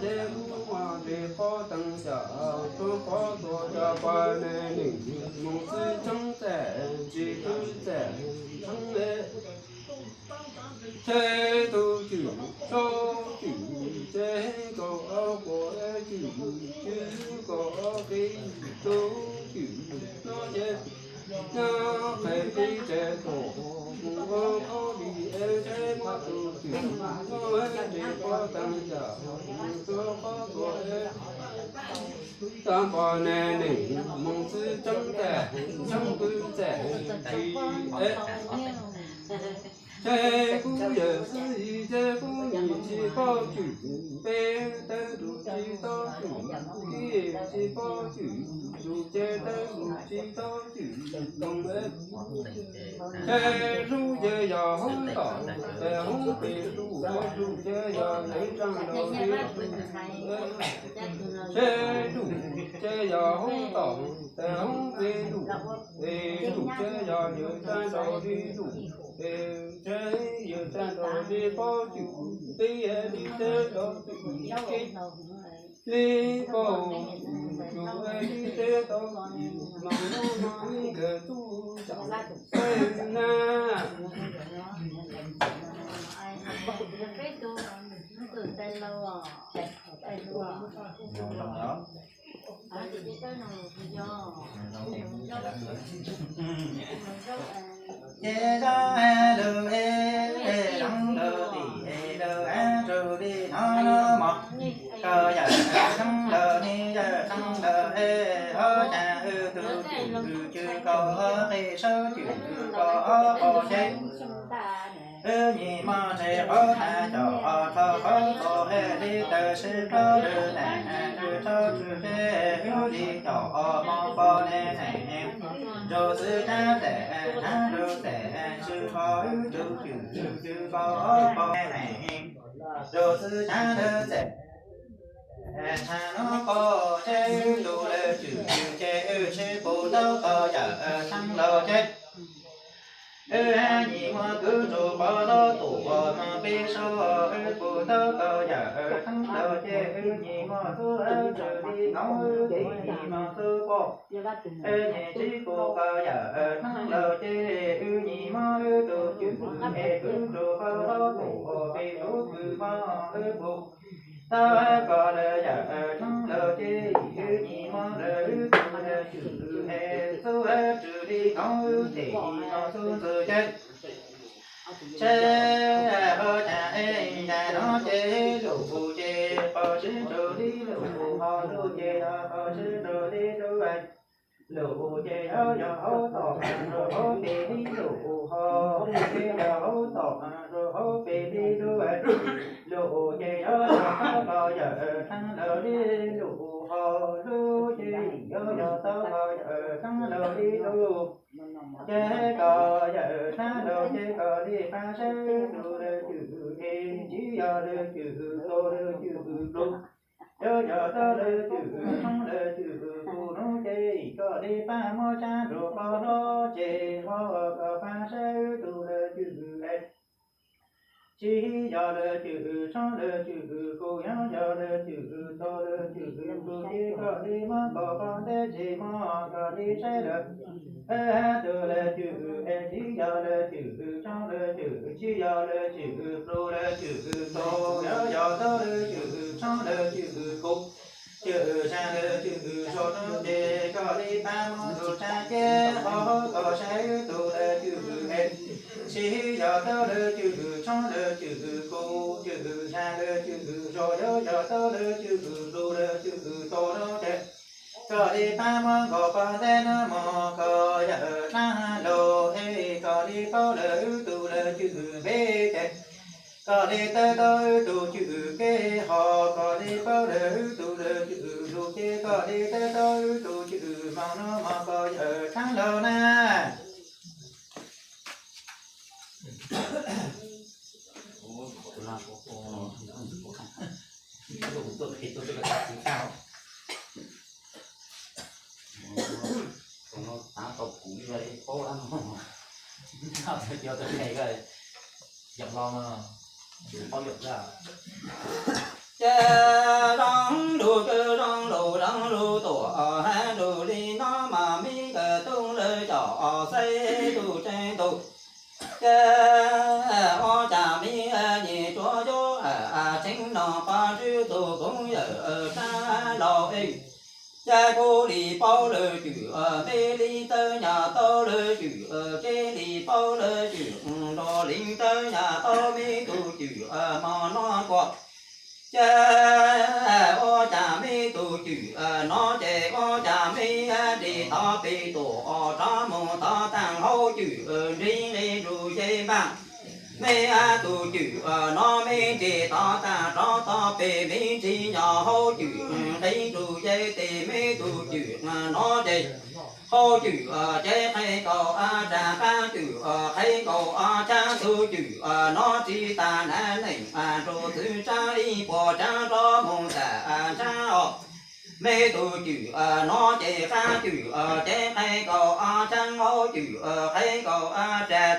Ces kuv muaj nqi qhov teev xyom rau qhov tuaj cov poj niam neeg mus txwv tshoob txaj tsis txwv txaj tshoob es ces tus cwm tso cwm ces kaum ob quas cwm cwm kaum ob qis tus cwm no ces nyob qhais qib ces tuaj mus ua qhov li es ces muab tus cwm no nqi qhov teev xyom rau qhov tuaj es cov poj niam neeg mus txwv tshoob txaj tshoob txaj tsis es ces kuv yawm xib hwb ces kuv nim tsis paub cwm peb teev tus tsis tau cwm ib tsis paub cwm tus ces teev tus tsis tau cwm toom es ces hlub ces yog hoob tom ces hoob pes hlub es hlub ces yog lawv tsaa los li ces hlub ces yog hoob tom ces hoob pes hlub es hlub ces yog lawv tsaa los li hlub es ces yawg tsaa los li paub cwm peb li ces tau cwm li paub cwm li ces tau cwm mas hnub no nkawd tub tsav na. Ces zaj lus es leej lus tim es lus as rau li no no mog. Koj yawm txheeb lawm ne yawm txheeb lawm es ho cas wb tus cwm cwm kaum ob qis sawb cwm kaum ob qos ces wb nyim mos ntshe qhov tag com ho rho qhov txos es li tawm sib plaub lwm tam rwg rho rwg ces wb li com ho mos poj niam neeg rau txwv cab tes thab rau tes tsw ho wb tus cwm cwm kaum ob poj niam neeg rau txwv cab lawv tes tshaj no pom ces wb tus lawv cwm ces wb tsis pum tau koj yawm txheeb lawm ces wb nyim muab kwv rau pov hlob tus uas mos peb saub wb pum tau koj yawm txheeb lawm ces wb nyim muab txuj wb tsw li no wb nyim muab txuj pom wb nyim tsis pum koj yawm txheeb lawm ces wb nyim muab wb tus cwm es kwv rau pov hlob tus uas peb saub kwv muab wb pum tau koj lawm yawm txheeb lawm ces wb nyim muab lawv wb tus lawv cwm es txuj wb tsw li no wb ces nyim muab txuj ntxwv ces ces ho cas es cas no ces lus ces qhov tseeb rau li lus ho lus ces ho qhov tseeb rau li lus lus ces yog yog hauv tom rau hauv pes li lus ho lus ces yog hauv tom rau hauv pes li lus lus ces yog yog tau koj yawm txheeb lawm li lus ho lus ces yog yog tau koj yawm txheeb lawm li lus ces koj yawm txheeb lawm ces koj li pab saib tus lawv cwm es tsis yog lawv cwm tus lawv cwm pluj yog yog tau lawv cwm tshoob lawv cwm kuv hnub ces koj li pab muab tsa rau pov hlob ces ho koj pab saib tus lawv cwm es tsis yog lawv cwm tshoob lawv cwm kuv yog yog lawv cwm tus lawv cwm pluj ces koj li muab koj pov ntej ces muab koj li saib lawv tus lawv cwm es tsis yog lawv cwm tshoob lawv cwm tsis yog lawv cwm pluj lawv cwm tus yog yog tau lawv cwm tshoob lawv cwm kuv cwm tsa lawv cwm so no ces koj li pab muab tus tsa ces ho koj saib tus lawv cwm es tsis yog tau lawv cwm tshoob lawv cwm kuv cwm tsa lawv cwm so yog yog tau lawv cwm pluj lawv cwm tus no ces koj li pab muab koj pov ntej no mog koj yawm txheeb lawm es koj li paub lawv tus lawv cwm npe ces koj li tawm tau wb tus cwm kev ho koj li paub lawv wb tus lawv cwm lus ces koj li tawm tau wb tus cwm moos no mog koj yawm txheeb lawm na. Ces Sib tug koob yawm sab laug es, cas kuv li paub lawv cwm, me li tawv nyas tau lawv cwm, kev li paub lawv cwm, nrog li tawv nyas tau me tug cwm mos noj kuas. Ces ua cas me tug cwm no ces ua cas me nres tod pem tus os rov mus tod tag hauv cwm nrig nqis ru ces npaj. Me tug cwm no me nres tod tag rov tod pem me nrig nyob hauv cwm nqis ru ces tes me tug cwm no ces hauv cwm ces qhib kaum tsam qab cwm qhib kaum tsab tug cwm no tsis tas na neej rau txwv tsab ib puas tsab rov mus tam tsab os. Me tug cwm no ces qab cwm ces qhib kaum tsab hauv cwm qhib kaum tsam